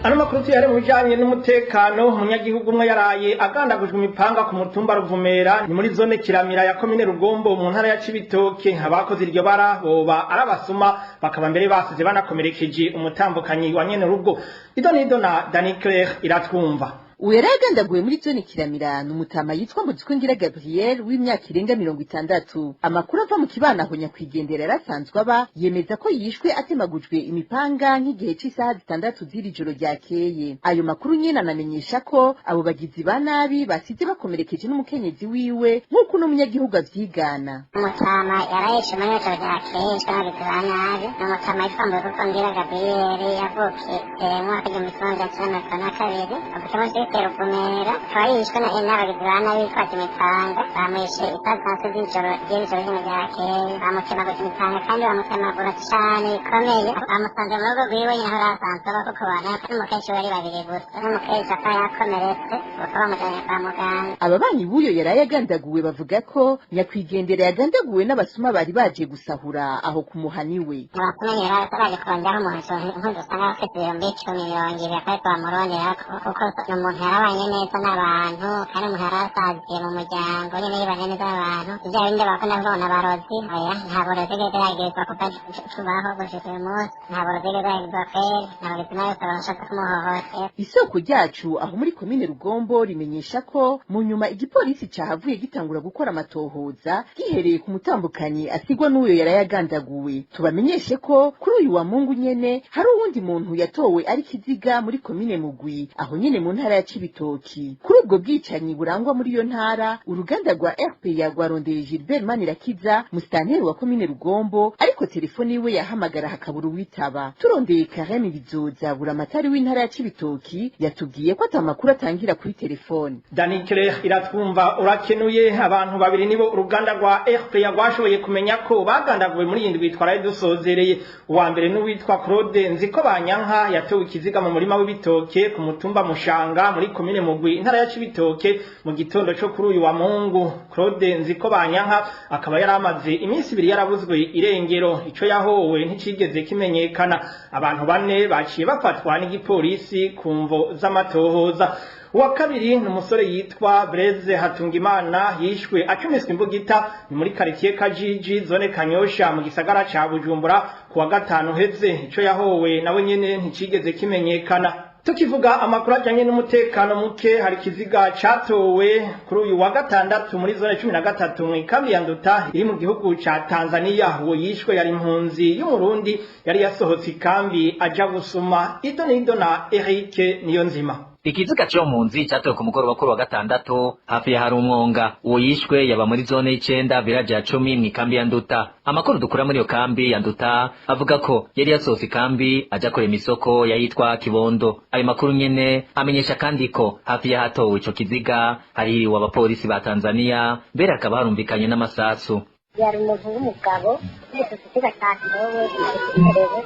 Ano makuru tuyare mu bijanye n'umutekano. Umunyagihugu umwe yaraye agandagujwe imipanga ku mutumba Ruvumera, ni muri zone Kiramira ya komine Rugombo mu ntara ya Cibitoke. Abakoze iryo bara boba ari abasuma, bakaba mbere basize banakomerekeje umutambukanyi wa nyene rugo. Ido nido na Dani Claire Iratwumva. Uwo yari agandaguwe muri zone Kiramira ni umutama yitwa Mbuzikwengira Gabriel w'imyaka irenga 60. Amakuru ava mu kibano aho nyakwigendera yari asanzwe aba yemeza ko yishwe atemagujwe imipanga nk'igihe c'isaha 6 z'iri joro ryakeye. Ayo makuru nyene anamenyesha ko abo bagizi ba nabi basize bakomerekeje n'umukenyezi wiwe, nk'uko uno munyagihugu avyigana. Umutama yarayishe muri ijoro ryakeye, yishwe n'abagizi ba nabi. Ni umutama yitwa Mbuzikwengira Gabriel, yavukiye mu mwaka 1952, avuka munsi Ruvumera, akaba yishwe n'abagizi ba nabi bitwaje imipanga. Bamwishe isaha 6 z'ijoro ry'iri joro nyene ryakeye, bamutemaguje imipanga kandi bamutemagura cane bikomeye. Bamusanze mu rugo rwiwe nyene aho yari asanzwe aba, kuko n'umukecuru bari babiri gusa, n'umukecuru akaba yakomeretse, bakaba bamujanye kwa muganga. Ababanyi b'uyo yaraye agandaguwe bavuga ko nyakwigendera yagandaguwe n'abasuma bari baje gusahura aho ku muhani we. Abasuma nyene baje kuronderaho umuntu impuzu usanga bafise 10,000, 20,000, akariko bamuronderako, kuko ni umuntu yarabanye neza n'abantu, kandi umuntu yarasaziye mu muryango nyene, yibanye neza n'abantu. Vya bindi bakunda kubona abarozi, oya, nta burozi bwigeze yagirizwa kuva tubaho gushika uyu munsi. Nta burozi bwigeze yagirizwa kweri, nta burozi nawe yose bashaka kumuhohotera. Isoko ryacu aho muri komine Rugombo rimenyesha ko mu nyuma igipolisi cahavuye gitangura gukora amatohoza gihereye ku mutambukanyi asigwa n'uyo yarayagandaguwe. Tubamenyeshe ko kuri uyu wa Mungu nyene hari uwundi muntu yatowe ari kiziga muri komine Mugwi, aho nyene mu ntara ya Cibitoki. Kuri ubwo bwicanyi burangwa muri iyo ntara, uruganda rwa RPA rwarondeye Gilbert Manirakiza, musitanteri wa komine Rugombo, ariko telefoni iwe yahamagara hakabura uwitaba. Turondeye Kareme Bizoza, buramatari w'intara ya Cibitoki, yatubwiye ko ata makuru atangira kuri telefoni. Dani Claire Iratwumva, urakenuye. Abantu babiri nibo uruganda rwa RPA rwashoboye kumenya ko bagandaguwe muri iyi ndwi twaraye dusozereye. Uwa mbere n'uwitwa Claude Nziko Banyanka, yatowe ikiziga mu murima w'ibitoke ku mutumba Mushanga muri komine Mugwi, intara ya Cibitoke, mu gitondo co kuri uyu wa Mungu. Claude Nziko Banyanka akaba yari amaze iminsi 2 yarabuzwe irengero, ico yahowe nticigeze kimenyekana. Abantu bane baciye bafatwa n'igipolisi ku mvo z'amatohoza. Uwa kabiri ni umusore yitwa Breze Hatungimana, yishwe acumiswe imbugita, ni muri quartier Kajiji, zone Kanyosha, mu gisagara ca Bujumbura kuwa gatanu heze. Ico yahowe nawe nyene nticigeze kimenyekana. Tukivuga amakuru ajanye n'umutekano muke, hari ikiziga catowe kuri uyu wa gatandatu muri zone 13 mw'ikambi ya Nduta iri mu gihugu ca Tanzania. Uwo yishwe yari impunzi y'Umurundi yari yasohotse ikambi aja gusuma. Ido nido na Eric Niyonzima. Ikiziga cyo mpunzi cyatowe ku mugoroba kuri wa gatandatu hafi ya Harumwonga. Uwo yishwe yaba muri zone y'icenda, village ya 10, mw'ikambi ya Nduta. Amakuru dukura muri iyo kambi ya Nduta avuga ko yari yasohotse ikambi aja kurema isoko yayitwa Kibondo. Ayo makuru nyene amenyesha kandi ko hafi y'ahatowe ico kiziga harihiriwe abapolisi ba Tanzania, mbere hakaba harumvikanye n'amasasu. Yari umuntu w'umugabo wese, ikiziga catowe giterewe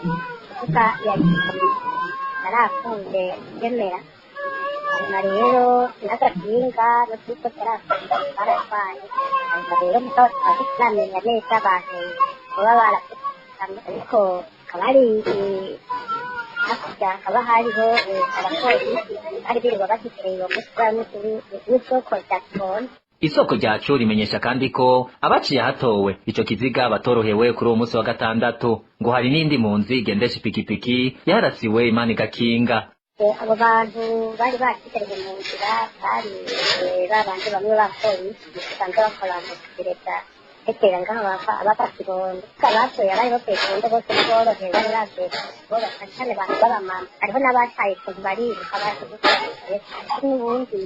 kuko yari yarafunze yemera. Hanyuma rero n'agakinga n'utwiko yarafunze baratwaye. Hanyuma rero mugabo tukaba tutaramenya neza abantu baba barafite, ariko akaba ari hakurya hakaba hariho abapolisi bari birirwa bagitereye uwo munsi kubera umunsi w'isoko rya Kibondo. Isoko ryacu rimenyesha kandi ko abaciye ahatowe ico kiziga batorohewe kuri uwo munsi wa gatandatu. Ngo hari n'indi mpunzi igendesha ipikipiki yarasiwe, Imana igakinga. Abo bantu bari basigaye mu nzira bari babandi bamwe b'abapolisi basanzwe bakora mu iperereza tekera ngaho abava Kibondo. Abatoye abari bavuye Kibondo bose ntiborohewe, bari bavuye bo cyane abantu b'abamama. Hariho n'abataye ukuntu bariruka baje, n'ubundi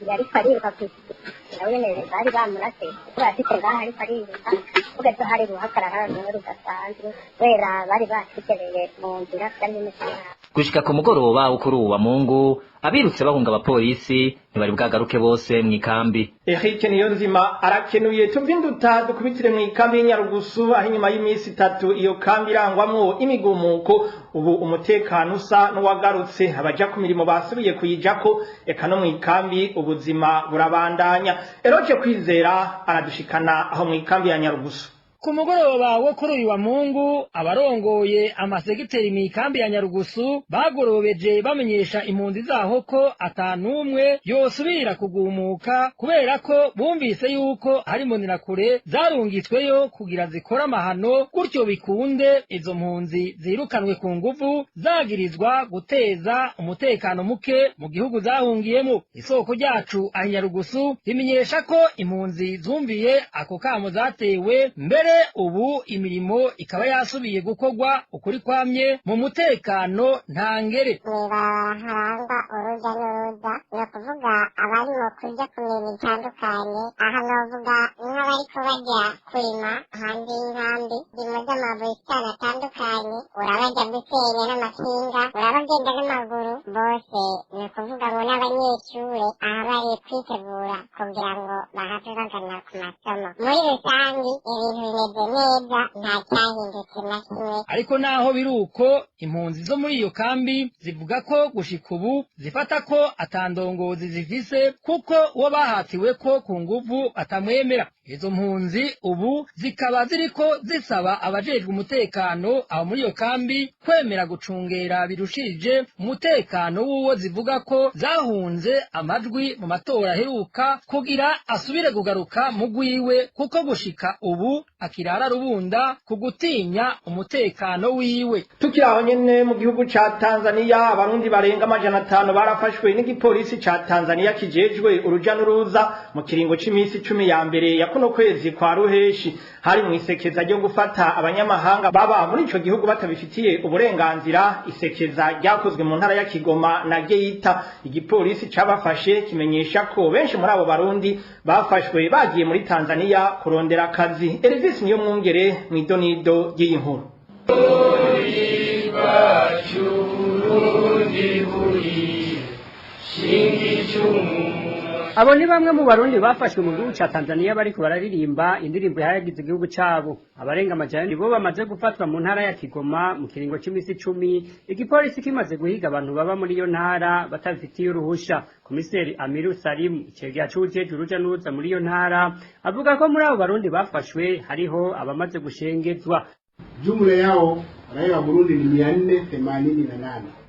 yariko ariruka kw'ipikipiki nawe nyene bari bamurase kuko afite ngaho ariko ariruka. Kuko hari uruhagarara rumwe rudasanzwe kubera bari basigereye mu nzira, byari bimeze nabi. Gushika ku mugoroba wo kuri uwa Mungu, abirutse bahunga abapolisi ntibari bwagaruke bose mw'ikambi. Eric Niyonzima arakenuye. Tuve Induta dukubitire mw'ikambi y'Inyarugusu, aho inyuma y'iminsi 3 iyo kambi irangwamwo imigumuko, ubu umutekano usa n'uwagarutse. Abaja ku mirimo basubiye kuyijako, eka no mw'ikambi ubuzima burabandanya. Eroje Kwizera aradushikana aho mw'ikambi ya Nyarugusu. Ku mugoroba wo kuri uyu wa Mungu, abarongoye amasegiteri mw'ikambi ya Nyarugusu bagorobeje bamenyesha impunzi zaho ko atanumwe yosubira kugumuka, kubera ko bumvise yuko hari imbonerakure zarungitsweyo kugira zikore amahano, gutyo bikunde izo mpunzi zirukanwe ku nguvu zagirizwa guteza umutekano muke mu gihugu zahungiyemo. Isoko ryacu aho i Nyarugusu rimenyesha ko impunzi zumviye ako kamo zatewe, mbere ubu imirimo ikaba yasubiye gukorwa ukuri kwamye mu mutekano ntangere. Mw'ibarabara harangwa uruja n'uruza, ni ukuvuga abarimo kuja ku mirimo itandukanye. Aha novuga nk'abariko baja kurima hanze y'inkambi, indimo z'amabusitani atandukanye, urabaja gusenya n'amakinga, urabagenda n'amaguru bose, ni ukuvuga ngo n'abanyeshure aha bari kwitegura kugira ngo bahave bagana ku masomo. Muri rusangi ibintu bimeze neza, nta cyahindutse na kimwe. Ariko naho biri uko, impunzi zo muri iyo kambi zivuga ko gushika ubu zifata ko atandongozi zifise, kuko uwo bahatiwe ko ku nguvu atamwemera. Izo mpunzi ubu zikaba ziriko zisaba abajejwe umutekano aho muri iyo kambi kwemera gucungera birushije umutekano w'uwo zivuga ko zahunze amajwi mu matora aheruka, kugira asubire kugaruka mu rwiwe, kuko gushika ubu akirara rubunda ku gutinya umutekano wiwe. Tukiri aho nyene mu gihugu ca Tanzania, abarundi barenga 500 barafashwe n'igipolisi ca Tanzania kijejwe uruja n'uruza mu kiringo c'imisi 10 ya mbere ya kuno kwezi kwa Ruheshi. Hari mw'isekeza ryo gufata abanyamahanga baba muri ico gihugu batabifitiye uburenganzira, isekeza ryakozwe mu ntara ya Kigoma na Geita. Igipolisi cabafashe kimenyesha ko benshi muri abo barundi bafashwe bagiye muri Tanzania kurondera akazi. Elvis niyo mwungere mw'idonido ry'iyi nkuru. Abo ni bamwe mu barundi bafashwe mu gihugu ca Tanzania bariko bararirimba indirimbo ihayagiza igihugu cabo. Abarenga 400 nibo bamaze gufatwa mu ntara ya Kigoma mu kiringo c'imisi 10, igipolisi kimaze guhiga abantu baba muri iyo ntara batabifitiye uruhusha. Komiseri Amiru Salimu, icegera c'uwujejwe uruja n'uruza muri iyo ntara, avuga ko muri abo barundi bafashwe hariho abamaze gushengezwa. Jumla yao raia wa Burundi ni 488.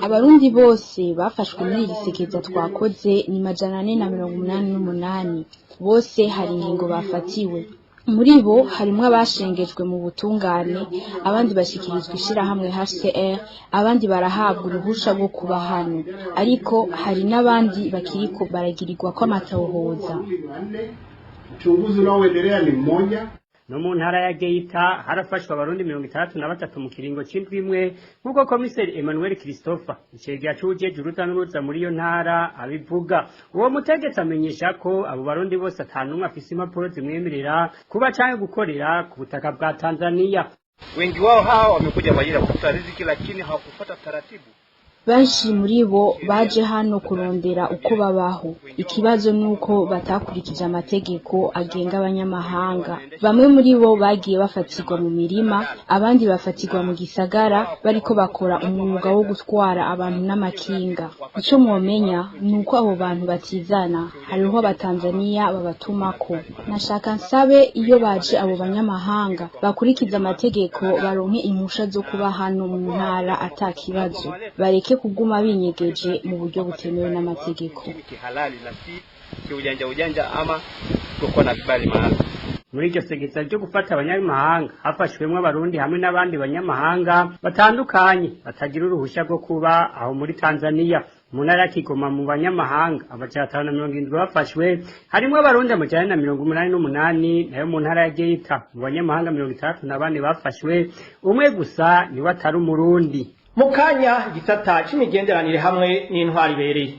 Abarundi bose bafashwe muri iri sekeza twakoze ni 488. Bose hari ingingo bafatiwe. Muri bo harimwo abashengejwe mu butungane, abandi bashikirizwa ishirahamwe HCR, abandi barahabwa uruhusha rwo kuba hano, ariko hari n'abandi bakiriko baragirirwa ko amatohoza. Uchunguzi unaoendelea ni mmoja. No mu ntara ya Geita harafashwe abarundi 63 mu kiringo c'indwi imwe, nk'uko komiseri Emmanuel Christopher, icegera c'uwujejwe uruja n'uruza muri iyo ntara, abivuga. Uwo mutegetsi amenyesha ko abo barundi bose atanumwe afise impapuro zimwemerera kuba canke gukorera ku butaka bwa Tanzania. Wengi wao hawa wamekuja kwa ajili ya kutafuta riziki, lakini hawakufuata taratibu. Benshi muri bo baje hano kurondera uko babaho. Ikibazo nuko batakurikije amategeko agenga abanyamahanga. Bamwe muri bo bagiye bafatirwa mu mirima, abandi bafatirwa mu gisagara bariko bakora umwuga wo gutwara abantu n'amakinga. Ico mwomenya nuko abo bantu batizana, hariho abatanzaniya babatumako. Nashaka nsabe iyo baje abo banyamahanga bakurikiza amategeko, baronke impusha zo kuba hano mu ntara atakibazo, bareke kuguma binyegeje mu buryo butemewe n'amategeko. Kihalali na si kiujanja ujanja ama kutokuwa na vibali maalum. Muri iryo segeza ryo gufata abanyamahanga hafashwemwo abarundi hamwe n'abandi banyamahanga batandukanye batagira uruhusha rwo kuba aho muri Tanzania. Mu ntara ya Kigoma mu banyamahanga 570 bafashwe, harimwo abarundi 488, nayo mu ntara ya Geita mu banyamahanga 64 bafashwe, umwe gusa niwe atari umurundi. Mu kanya, igisata c'imigenderanire hamwe n'intwari ibereye.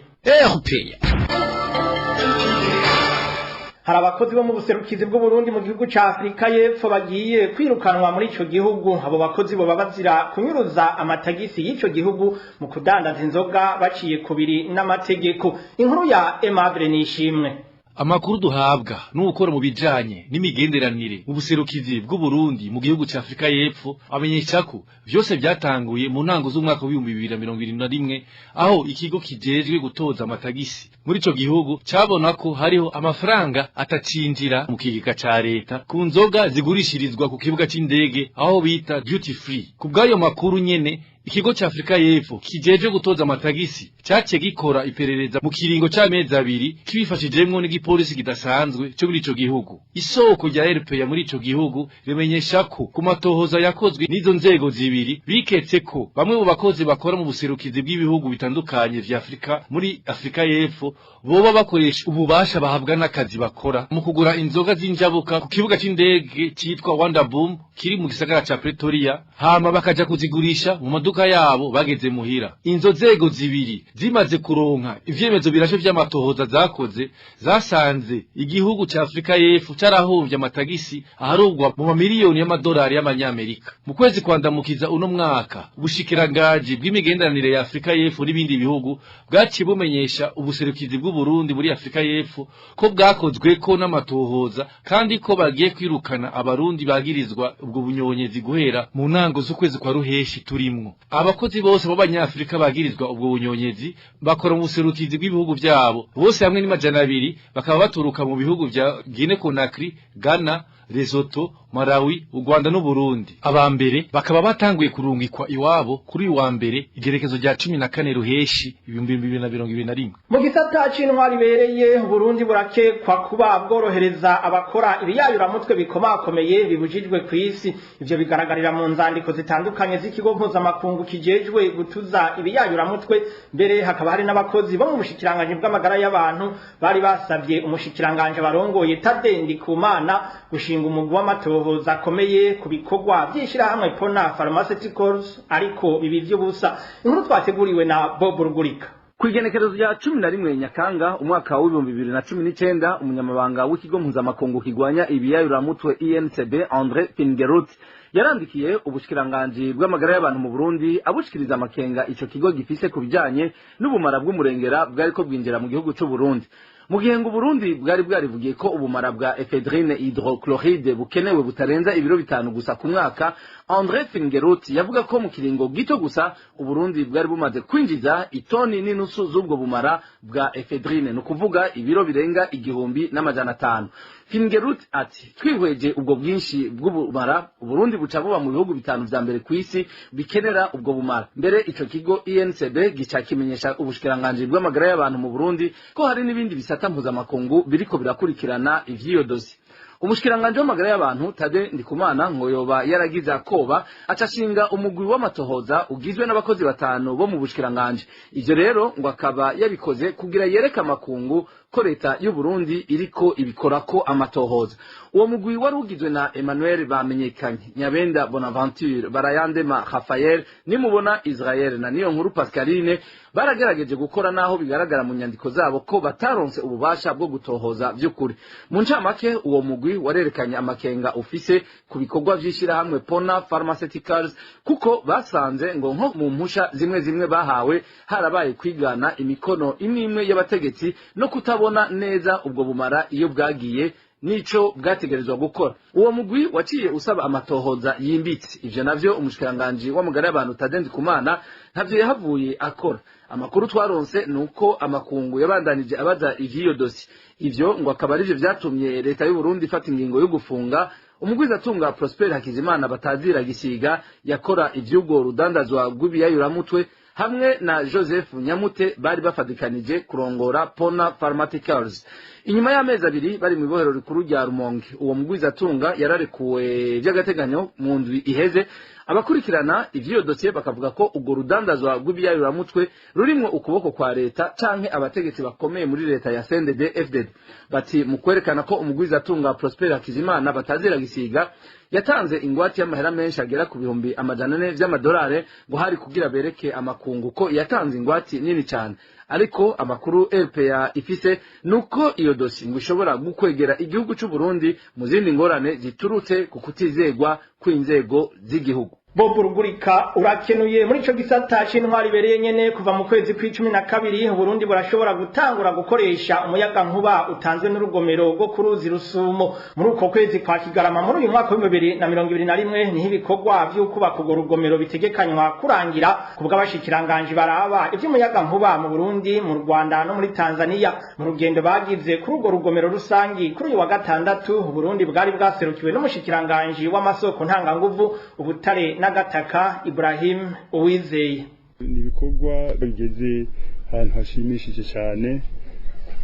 Hari abakozi bo mu buserukizi bw'Uburundi mu gihugu ca Afrika y'Epfo bagiye kwirukanwa muri ico gihugu. Abo bakozi boba bazira kunyuruza amatagisi y'ico gihugu mu kudandaza inzoga baciye kubiri n'amategeko. Inkuru ya Aimable Nishimwe. Amakuru duhabwa n'ukora mu bijanye n'imigenderanire mu buserukizi bw'u Burundi mu gihugu ca Afrika y'Epfo amenyesha ko vyose vyatanguye mu ntango z'umwaka w'ibihumbi 2021, aho ikigo kijejwe gutoza amatagisi muri ico gihugu cabona ko hariho amafaranga atacinjira mu kigega ca leta ku nzoga zigurishirizwa ku kibuga c'indege, aho bita duty free. Ku bw'ayo makuru nyene, ikigo ca Afrika y'Epfo kijejwe gutoza amatagisi caciye gikora iperereza mu kiringo c'amezi 2, kibifashijemwo n'igipolisi kidasanzwe co muri ico gihugu. Isoko rya RPA muri ico gihugu rimenyesha ko ku matohoza yakozwe n'izo nzego zibiri, biketse ko bamwe mu bakozi bakora mu buserukizi bw'ibihugu bitandukanye vya Afrika muri Afrika y'Epfo boba bakoresha ububasha bahabwa n'akazi bakora mu kugura inzoga z'injabuka ku kibuga c'indege citwa Wonderboom kiri mu gisagara ca Pretoria, hama bakaja kuzigurisha mu maduka yabo bageze muhira. Inzo nzego zibiri zimaze kuronka ivyemezo birashe vy'amatohoza zakoze, zasanze igihugu ca Afrika y'Epfo carahomvye amatagisi aharugwa mu mamiliyoni y'amadolari y'amanyamerika. Mu kwezi kwandamukiza uno mwaka, ubushikirangaji bw'imigenderanire ya Afrika y'Epfo n'ibindi bihugu bwaciye bumenyesha ubuserukizi bw'u Burundi muri Afrika y'Epfo ko bwakozweko n'amatohoza, kandi ko bagiye kwirukana abarundi bagirizwa ubwo bunyonyezi guhera mu ntango z'ukwezi kwa ruheshi turimwo. Abakozi bose b'abanyafrika bagirizwa ubwo bunyonyezi bakora mu buserukizi bw'ibihugu vyabo, bose hamwe ni 200, bakaba baturuka mu bihugu vya Guinea Conakry, Ghana, Lesotho, Malawi, u Rwanda n'u Burundi. Aba mbere bakaba batanguye kurungikwa iwabo kuri uyu wa mbere, igerekezo rya 14 ruheshi 2021. Mu gisata c'intwari ibereye, Burundi burakekwa kuba bworohereza abakora ibiyayuramutwe bikomakomeye bibujijwe kw'isi. Ivyo bigaragarira mu nzandiko zitandukanye z'ikigo mpuzamakungu kijejwe gutuza ibiyayuramutwe. Mbere hakaba hari n'abakozi bo mu bushikiranganji bw'amagara y'abantu bari basavye umushikiranganje barongoye Tade Ndikumana gushinga umugwi w'amatohoza akomeye ku bikorwa vy'ishirahamwe Pona Pharmaceuticals, ariko bibi vy'ubusa. Inkuru twateguriwe na Bob Rugurika. Kw'igenekerezo rya 11 Nyakanga umwaka wa 2019, umunyamabanga w'ikigo mpuzamakungu kigwanya ibiyayuramutwe INCB, André Fingerut, yarandikiye ubushikiranganji bw'amagara y'abantu mu Burundi abushikiriza amakenga ico kigo gifise ku bijanye n'ubumara bw'umurengera bwariko bwinjira mu gihugu c'u Burundi. Mu gihe ngo Burundi bwari bwarivugiye ko ubumara bwa ephedrine hydrochloride bukenewe butarenza ibiro 5 gusa ku mwaka, André Fingerut yavuga ko mu kiringo gito gusa Uburundi bwari bumaze kwinjiza itoni n'inusu z'ubwo bumara bwa ephedrine, ni ukuvuga ibiro birenga 1500. Fingerut ati: "Twihweje ubwo bwinshi bw'ubumara, Uburundi buca buba mu bihugu 5 vya mbere ku isi bikenera ubwo bumara." Mbere ico kigo INCB gica kimenyesha ubushikiranganji bw'amagara y'abantu mu Burundi ko hari n'ibindi bisata mpuzamakungu biriko birakurikirana ivy'iyo dosi. Umushikiranganji w'amagara y'abantu Tade Ndikumana ngo yoba yaragize akoba, aca ashinga umugwi w'amatohoza ugizwe n'abakozi 5 bo mu bushikiranganji. Ivyo rero ngo akaba yabikoze kugira yereke amakungu ko leta y'u Burundi iriko ibikorako amatohoza. Uwo mugwi wari ugizwe na Emmanuel Bamenyekanye, Nyabenda Bonaventure, Barayandema Raphael, Nimubona Israel na Niyo Nkuru Pascaline. Baragerageje gukora, naho bigaragara mu nyandiko zabo ko bataronse ububasha bwo gutohoza vy'ukuri. Mu ncamake, uwo mugwi warerekanye amakenga ufise ku bikorwa vy'ishirahamwe Pona Pharmaceuticals, kuko basanze ngo nko mu mpusha zimwe zimwe bahawe harabaye kwigana imikono imwe imwe y'abategetsi no kutabona neza ubwo bumara iyo bwagiye nico bwategerezwa gukora. Uwo mugwi waciye usaba amatohoza yimbitse. Ivyo navyo umushikiranganji w'amagara y'abantu Tade Ndikumana ntavyo yahavuye akora. Amakuru twaronse nuko amakungu yabandanije abaza ivy'iyo dosi. Ivyo ngo akaba arivyo vyatumye leta y'u Burundi ifata ingingo yo gufunga umugwizatunga Prosper Hakizimana batazira Gisiga yakora ivy'ubwo rudandazwa rw'ibiyayuramutwe, hamwe na Joseph Nyamute bari bafatikanije kurongora Pona Pharmaceuticals. Inyuma y'amezi 2 bari mu ibohero rikuru rya Rumonge, uwo mugwizatunga yararekuwe by'agateganyo mu ndwi iheze. Abakurikirana ivy'iyo dosiye bakavuga ko ubwo rudandazwa rw'ibiyayuramutwe rurimwo ukuboko kwa leta canke abategetsi bakomeye muri leta ya CNDD FDD. Bati mu kwerekana ko umugwizatunga Prosper Hakizimana batazira Gisiga yatanze ingwate y'amahera menshi agera ku 400,000 vy'amadolari, ngo hari kugira bereke amakungu ko yatanze ingwate nini cyane. Ariko amakuru RPA ifise nuko iyo dosi ngo ishobora gukwegera igihugu c'u Burundi mu zindi ngorane ziturutse ku kutizegwa kw'inzego z'igihugu. Bob Rugurika urakenuye. Muri ico gisata c'intwari ibereye nyene, kuva mu kwezi kw'icumi na kabiri Burundi burashobora gutangura gukoresha umuyaga nkuba utanzwe n'urugomero rwo ku ruzi Rusumo. Muri uko kwezi kwa Kigarama muri uyu mwaka w'2021 niho ibikorwa vy'ukubaka urwo rugomero bitegekanywa kurangira, ku bw'abashikiranganji baraba ivy'umuyaga nkuba mu Burundi, mu Rwanda no muri Tanzania. Mu rugendo bagize kuri urwo rugomero rusangi kuri uyu wa gatandatu, Burundi bwari bwaserukiwe n'umushikiranganji w'amasoko ntanganguvu, ubutare n'agataka, Ibrahim Uwizeye. Ni ibikorwa bigeze ahantu hashimishije cyane,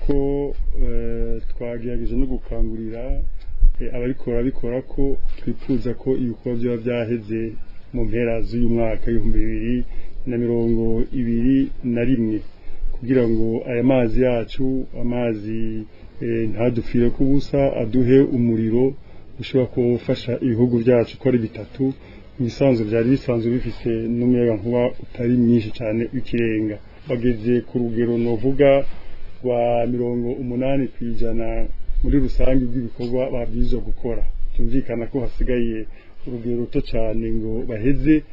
kuko twagerageje no gukangurira ababikora bikora ko twifuza ko ibikorwa byaba byaheze mu mpera z'uyu mwaka 2021, kugira ngo aya mazi yacu, amazi ntadupfire ku busa, aduhe umuriro ushobora gufasha ibihugu byacu ko ari bitatu ibisanzwe byari bisanzwe bifise n'umuyaga nkuba utari mwinshi cyane w'ikirenga. Bageze ku rugero novuga rwa 80% muri rusange rw'ibikorwa babwirizwa gukora. Byumvikana ko hasigaye urugero ruto cyane ngo baheze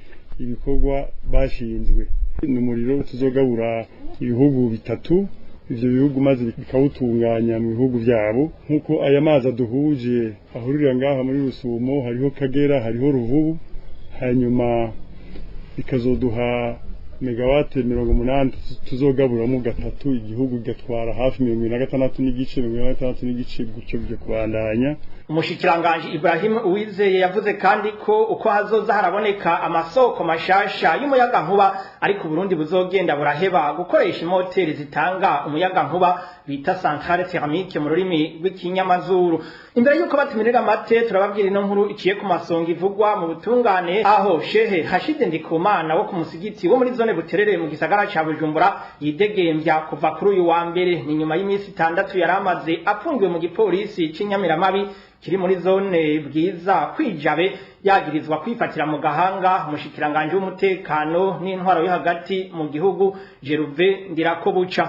ibikorwa bashinzwe. Ni umuriro tuzogabura ibihugu bitatu, ivyo bihugu maze bikawutunganya mu bihugu byabo, nk'uko aya mazi aduhuje ahurira ngaha muri Rusumo. Hariho Kagera, hariho Ruvubu, hanyuma bikazoduha megawate 80 tuzogaburamo gatatu, igihugu gatwara hafi 76.5, 76.5, gutyo byo kubandanya. Umushikiranganji Ibrahim Uwizeye yavuze kandi ko uko hazoza haraboneka amasoko mashasha y'umuyaga nkuba, ariko Burundi buzogenda buraheba gukoresha imoteri zitanga umuyaga nkuba bita centrale thermique mu rurimi rw'ikinyamazuru. Imbere yuko batumirira amate, turababwira ino nkuru iciye ku masonga ivugwa mu butungane, aho Shehe Hashide Ndikumana wo ku musigiti wo muri zone Buterere mu gisagara ca Bujumbura yidegembya kuva kuri uyu wa mbere. Ni nyuma y'iminsi 6 yari amaze apfungiwe mu gipolisi c'Inyamiramabi kiri muri zone Bwiza kwijabe, yagirizwa kwifatira mu gahanga umushikiranganje w'umutekano n'intwaro yo hagati mu gihugu, Gervais Ndirakobuca.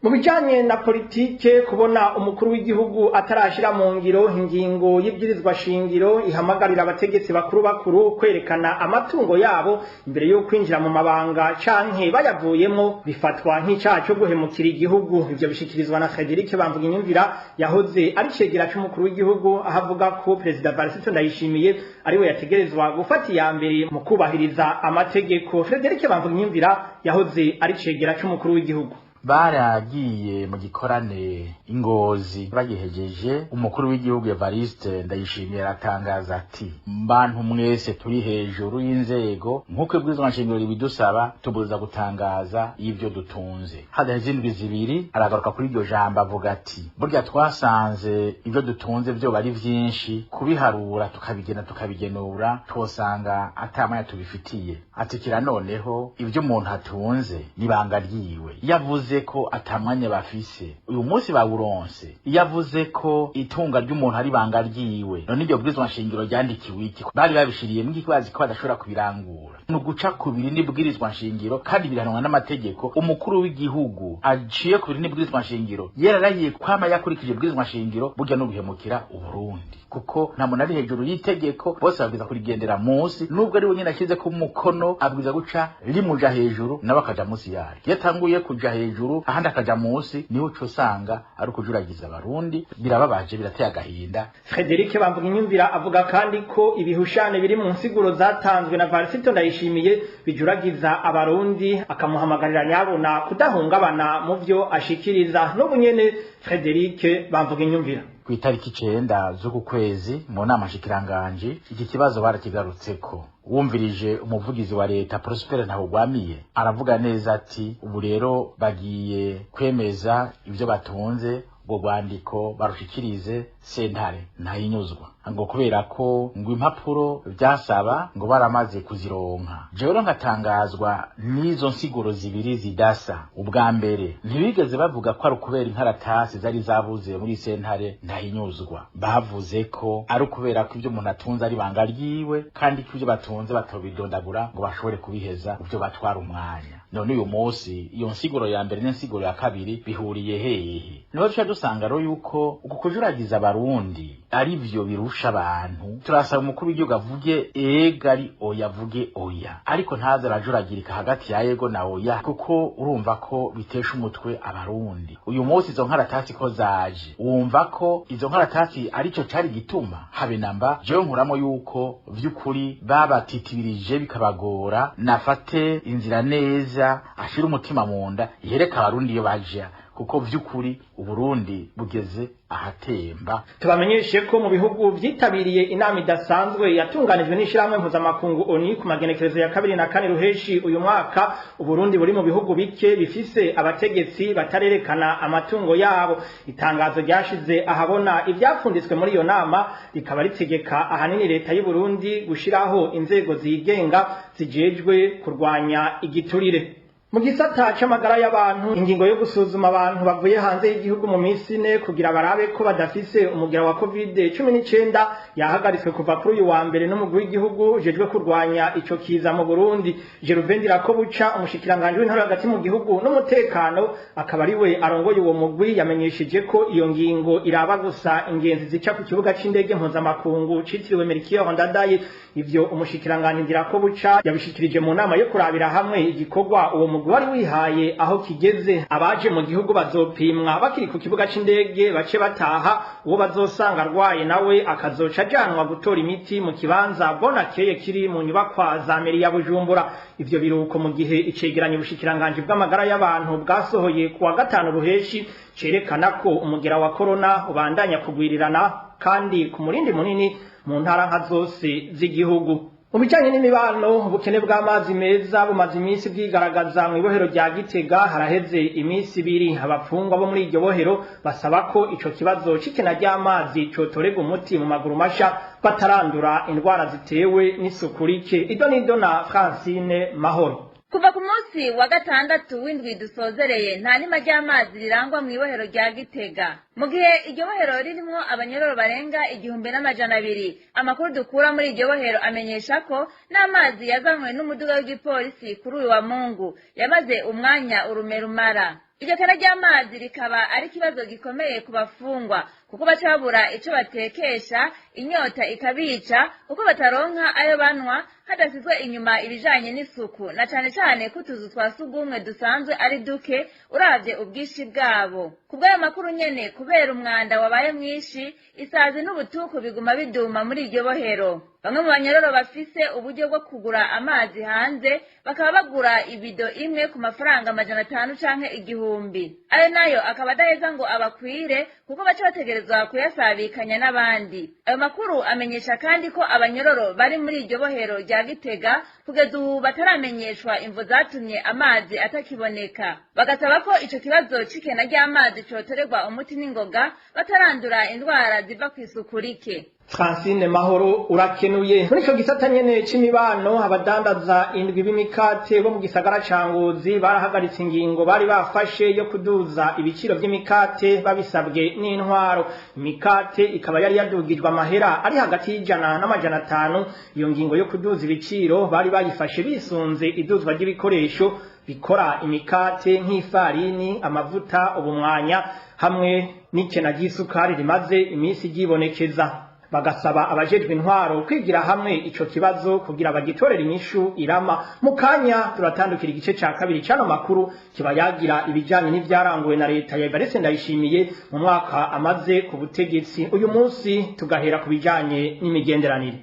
Mu bijanye na politike, kubona umukuru w'igihugu atarashira mu ngiro ingingo y'ibwirizwa shingiro ihamagarira abategetsi bakuru bakuru kwerekana amatungo yabo imbere yo kwinjira mu mabanga canke bayavuyemo, bifatwa nk'icaha cyo guhemukira igihugu. Ivyo bishikirizwa na Frederic Bamvuginyumvira, yahoze ari cegera c'umukuru w'igihugu, aho avuga ko Perezida Varisito Ndayishimiye ariwe yategerezwa gufata iya mbere mu kubahiriza amategeko. Frederic Bamvuginyumvira yahoze ari cegera c'umukuru w'igihugu. Baragiye mu gikorane Ingozi, bagihejeje umukuru w'igihugu Evariste Ndayishimiye aratangaza ati: "Bantu mwese turi hejuru y'inzego, nk'uko ibwirizwa nshingiro ribidusaba, tubuza gutangaza y'ibyo dutunze." Hadaheze indwi 2 aragaruka kuri iryo jambo, avuga ati: "Burya twasanze ibyo dutunze byo bari vyinshi, kubiharura tukabigena tukabigenura twosanga atamanya tubifitiye." Atikira noneho ibyo umuntu atunze nibanga ryiwe. Yavuze ko atamwanya bafise uyu munsi bawuronse, yavuze ko itunga ry'umuntu ari banga ryiwe. None iryo bwirizwa nshingiro ryandikiwe iki? Bari babishiriyemo iki bazi ko badashobora kubirangura? Ni uguca kubiri n'ibwirizwa nshingiro, kandi birahanwa n'amategeko. Umukuru w'igihugu aciye kubiri n'ibwirizwa nshingiro, yararahiye kwama yakurikije ibwirizwa nshingiro, burya no guhemukira Uburundi, kuko nta muntu ari hejuru y'itegeko, bose babwiza kurigendera munsi. Nubwo ari we nyine ashyize ku mukono, abwiza guca rimuja hejuru nawe akaja munsi yaryo. Iyo atanguye kuja hejuru ahandi akaja munsi, niho uca usanga ari ukujuragiza Abarundi. Birababaje, birateye agahinda. Frederic Bamvuginyumvira avuga kandi ko ibihushane biri mu nsiguro zatanzwe na Varisito Ndayishimiye bijuragiza Abarundi, akamuhamagarira nyabona kudahungabana mu vyo ashikiriza. N'ubu nyene Frederic Bamvuginyumvira. Ku itariki 9 z'uku kwezi mu nama nshikiranganji iki kibazo barakigarutseko. Wumvirije umuvugizi wa leta Prosper Ntawugwamiye aravuga neza ati: "Ubu rero bagiye kwemeza ibyo batunze, ubwo rwandiko barushikirize sentare ntayinyuzwa," ngo kubera ko ngo impapuro byasaba ngo baramaze kuzironka. Jewe rero nkatangazwa n'izo nsiguro zibiri zidasa. Ubwa mbere, ntibigeze bavuga ko ari ukubera inkaratasi zari zabuze muri sentare ntahinyuzwa. Bavuze ko ari ukubera ko ibyo umuntu atunze ari ibanga ryiwe, kandi ko ibyo batunze batobidondagura ngo bashobore kubiheza ibyo batwara umwanya. None uyu munsi iyo nsiguro ya mbere n'insiguro ya kabiri bihuriye hehe? Niho duca dusanga rero yuko uku kujuragiza Abarundi Ari vyo birusha abantu. Turasaba umukuru w'igihugu avuge ega ari oya, avuge oya, ariko ntaze arajuragirika hagati ya yego na oya, kuko urumva ko bitesha umutwe abarundi. Uyu munsi izo nkaratasi ko zaje, wumva ko izo nkaratasi arico cari gituma habe namba. Jewe nkuramo yuko vy'ukuri babatitibirije bikabagora. Nafate inzira neza, ashira umutima mu nda, yereka abarundi iyo baja, kuko vy'ukuri Uburundi bugeze ahatemba. Tubamenyeshe ko mu bihugu vyitabiriye inama idasanzwe yatunganijwe n'ishirahamwe mpuzamakungu ONU ku magenekerezo ya 2 na 4 ruheshi uyu mwaka, Uburundi buri mu bihugu bike bifise abategetsi batarerekana amatungo yabo. Itangazo ryashize ahabona ivyapfunditswe muri iyo nama rikaba ritegeka ahanini leta y'u Burundi gushiraho inzego zigenga zijejwe kurwanya igiturire. Mu gisata c'amagara y'abantu, ingingo yo gusuzuma abantu bavuye hanze y'igihugu mu minsi 4 kugira barabe ko badafise umugera wa COVID-19 yahagaritswe kuva kuri uyu wa mbere n'umugwi w'igihugu ujejwe kurwanya ico kiza mu Burundi. Gervain Ndirakobuca, umushikiranganje w'intara hagati mu gihugu n'umutekano, akaba ari we arongoye uwo mugwi, yamenyesheje ko iyo ngingo iraba gusa ingenzi zica ku kibuga c'indege mpuzamakungu citiriwe Melchior Ndadaye. Ivyo umushikiranganje Ndirakobuca yabishikirije mu nama yo kurabira hamwe igikorwa uwo mugwi wari wihaye aho kigeze. Abaje mu gihugu bazopimwa bakiri ku kibuga c'indege bace bataha, uwo bazosanga arwaye nawe akazoca ajanwa gutora imiti mu kibanza Bonakeye kiri mu nyubakwa za meri ya Bujumbura. Ivyo biruko mu gihe icegeranyo ubushikiranganje bw'amagara y'abantu bwasohoye kuwa 5 ruheshi cerekana ko umugera wa corona ubandanya kugwirirana kandi ku murindi munini mu ntara nka zose z'igihugu. Mu bijanye n'imibano, ubukene bw'amazi meza bumaze iminsi bwigaragaza mu ibohero rya Gitega. Haraheze iminsi 2 abapfungwa bo muri iryo bohero basaba ko ico kibazo c'ikena ry'amazi cotorerwa umuti mu maguru masha batarandura indwara zitewe n'isuku rike. Ido na Francine Mahoro. Kuva ku munsi wa gatandatu w'indwi dusozereye, nta nima ry'amazi rirangwa mu ibohero rya Gitega, mu gihe iryo bohero ririmwo abanyororo barenga 1200. Amakuru dukura muri iryo bohero amenyesha ko n'amazi yazanywe n'umuduga w'igipolisi kuri uyu wa Mungu yamaze umwanya urumerumara. Iryo kena ry'amazi rikaba ari ikibazo gikomeye ku bafungwa, kuko baca babura ico batekesha, inyota ikabica kuko bataronka ayo banwa, hadasizwe inyuma ibijanye n'isuku, na cane cane ko utuzu twa sugumwe dusanzwe ari duke uravye ubwinshi bwabo. Kubw'ayo makuru nyene, kubera umwanda wabaye mwinshi, isazi n'ubutuku biguma biduma muri iryo bohero. Bamwe mu banyororo bafise uburyo bwo kugura amazi hanze bakaba bagura ibido imwe ku mafaranga 500 canke 1000. Ayo nayo akaba adaheza ngo abakwire, kuko baca bategerezwa kuyasabikanya n'abandi. Ayo makuru amenyesha kandi ko abanyororo bari muri iryo bohero rya Gitega kugeza ubu bataramenyeshwa imvo zatumye amazi atakiboneka. Bagasaba ko ico kibazo c'ikena ry'amazi cotorerwa umuti n'ingoga batarandura indwara ziva kw'isuku rike. Francine Mahoro, urakenuye. Muri ico gisata nyene c'imibano, abadandaza indwi b'imikate bo mu gisagara ca Ngozi barahagaritse ingingo bari bafashe yo kuduza ibiciro vy'imikate babisabwe n'intwaro. Imikate ikaba yari yadugijwe amahera ari hagati y'100 na 500. Iyo ngingo yo kuduza ibiciro bari bayifashe bisunze iduzwa ry'ibikoresho bikora imikate nk'ifarini, amavuta, ubumwanya hamwe n'ikena ry'isukari rimaze iminsi ryibonekeza. Bagasaba abajejwe intwaro kwigira hamwe ico kibazo kugira bagitorere inyishu irama. Mu kanya turatandukira igice ca kabiri c'ano makuru kibayagira ibijanye n'ivyaranguwe na leta ya Evariste Ndayishimiye mu mwaka amaze ku butegetsi. Uyu munsi tugahera ku bijanye n'imigenderanire.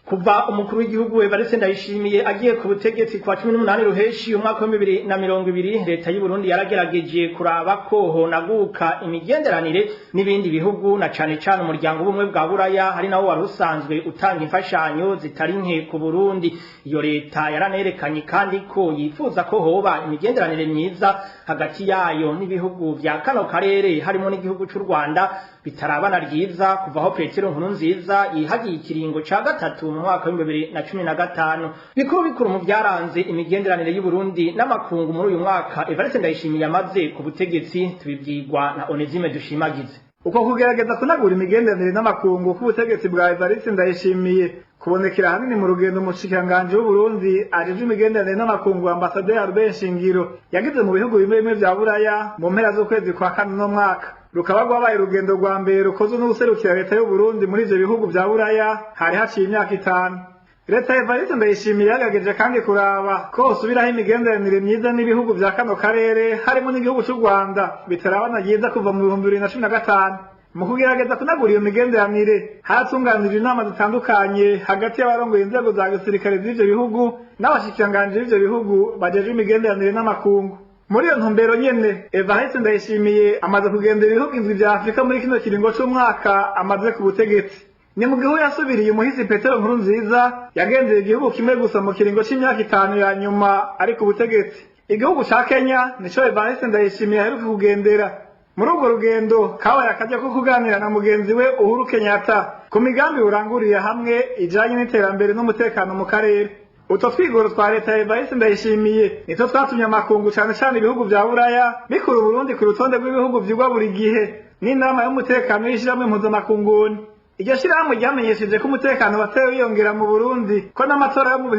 Kuva umukuru w'igihugu Evariste Ndayishimiye agiye ku butegetsi kwa 18 ruheshi umwaka wa 2020, leta y'u Burundi yaragerageje kuraba ko honaguka imigenderanire n'ibindi bihugu, na cane cane umuryango w'ubumwe bwa Buraya, hari nawo wari usanzwe utanga imfashanyo zitari nke ku Burundi. Iyo leta yaranerekanye kandi ko yifuza ko hoba imigenderanire myiza hagati yayo n'ibihugu vya kano karere, harimo n'igihugu c'u Rwanda bitarabana ryiza kuva aho Petero Nkurunziza yihagiye ikiringo ca gatatu mu mwaka wa 2015. Bikuru bikuru mu byaranze imigenderanire y'u Burundi n'amakungu muri uyu mwaka Evariste Ndayishimiye amaze ku butegetsi tubibwirwa na Onesime Dushimagize. Uko kugerageza kunagura imigenderanire n'amakungu k'ubutegetsi bwa Evariste Ndayishimiye Kubonekera ahanini mu rugendo umushikiranganji w'Uburundi ajejwe imigenderanire n'amakungu, Ambasaderi Albert Shingiro, yagize mu bihugu bimwe bimwe vya Buraya mu mpera z'ukwezi kwa kane uno mwaka, rukaba rwabaye urugendo rwa mbere rukozwe n'uwuserukira leta y'Uburundi muri ivyo bihugu vya Buraya hari haciye imyaka 5. Leta Evariste Ndayishimiye yagerageje kandi kuraba ko hosubiraho imigenderanire myiza n'ibihugu vya kano karere, harimo n'igihugu c'u Rwanda bitarabana ryiza kuva mu 2015. Mu kugerageza kunagura iyo migenderanire, haratunganijwe inama zitandukanye hagati y'abarongoye inzego za gisirikare z'ivyo bihugu n'abashikiranganji b'ivyo bihugu bajejwe imigenderanire n'amakungu. Muri iyo ntumbero nyene, Evariste Ndayishimiye amaze kugendera ibihugu 7 vya Afurika muri kino kiringo c'umwaka amaze ku butegetsi. Ni mu gihugu yasubiriye umuhisi Petero Nkurunziza yagendeye igihugu kimwe gusa mu kiringo c'imyaka 5 ya nyuma ari ku butegetsi. Igihugu ca Kenya nico Evariste Ndayishimiye aheruka kugendera. Muri urwo rugendo kabaye akajya ko kuganira na mugenzi we Uhuru Kenyatta ku migambi buranguriye hamwe ijanye n'iterambere n'umutekano mu karere. Utwo twigoro twa leta ya Evariste Ndayishimiye nitwo twatumye amakungu, cane cane ibihugu vya Buraya, bikura Uburundi ku rutonde rw'ibihugu vyigwa buri gihe n'inama y'umutekano y'ishirahamwe mpuzamakunguni. Iryo shirahamwe ryamenyesheje ko umutekano watewe wiyongera mu Burundi, ko n'amatora yo mu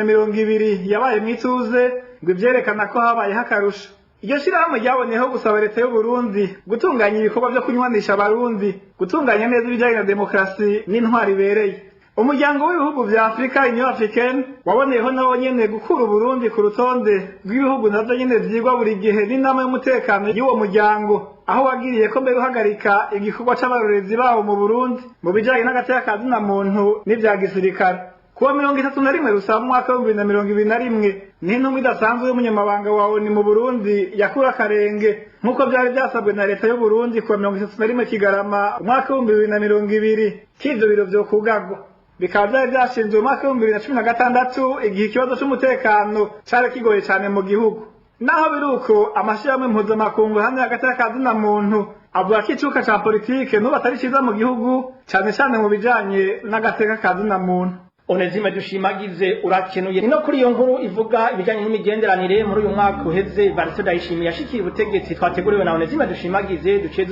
2020 yabaye mw'ituze, ngo ivyerekana ko habayeho akarusho. Iryo shirahamwe ryaboneyeho gusaba leta y'Uburundi gutunganya ibikorwa vyo kunywanisha Abarundi, gutunganya neza ibijanye na demokarasi n'intwaro ibereye. Umuryango w'ibihugu vya Afrika, Union Africaine, waboneyeho nawo nyene gukura Uburundi ku rutonde rw'ibihugu navyo nyene vyigwa buri gihe n'inama y'umutekano y'uwo muryango, aho wagiriye ko mbere uhagarika igikorwa c'abarorezi bawo mu Burundi mu bijanye n'agateka ka zina muntu n'ivya gisirikare. Kuwa 31 Rusaba umwaka wa 2021 ni intumwa idasanzwe y'umunyamabanga wa ONU mu Burundi yakura akarenge, nk'uko vyari vyasabwe na leta y'Uburundi kuwa 31 Kigarama umwaka wa 2020 k'ivyo biro vyokugarwa, bikaba vyari vyashinzwe mu mwaka wa 2016 igihe ikibazo c'umutekano cari kigoye cane mu gihugu. Naho biruko, amashirahamwe mpuzamakungu hamwe hagati y'akazina muntu avuga ko icuka ca politike n'ubu atari ciza mu gihugu, cane cane mu bijanye n'agateka ka zina muntu. Onezime Dushimagize, urakenuye. Ni no kuri iyo nkuru ivuga ibijanye n'imigenderanire muri uyu mwaka uheze Evariste Ndayishimiye yashikiye ubutegetsi, twateguriwe na Onezime Dushimagize, duciye.